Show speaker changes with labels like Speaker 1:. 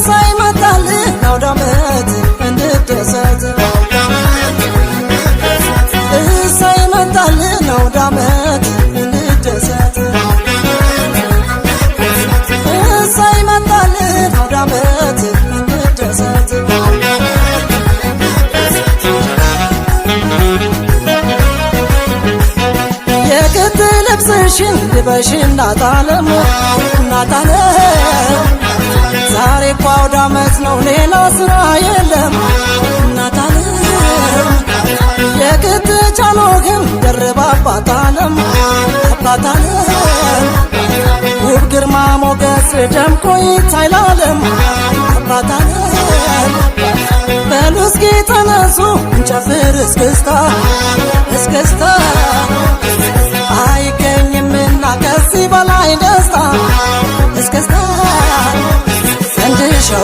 Speaker 1: እሰይ መጣልን አውደ ዓመት እንደሰት፣ እሰይ መጣልን አውደ ዓመት እንደሰት፣ እሰይ መጣልን አውደ ዓመት እንደሰት። የክት ልብስሽን ልበሽ እናታለም እናታለም፣ ዛሬ እኮ አውደ ዓመት ነው፣ ሌላ ስራ የለም እናታለም። የክት ጃኖህን ደርባ አባታለም አባታለም፣ ውብ ግርማ ሞገስ ደምቆ ይታይ ለዓለም አባታለም። በሉ እስኪ ተነሱ እንጨፍር እስክስታ እስክስታ፣ አይገኝምና ከዚህ በላይ ደስታ እስክስታ ፈንድሻው።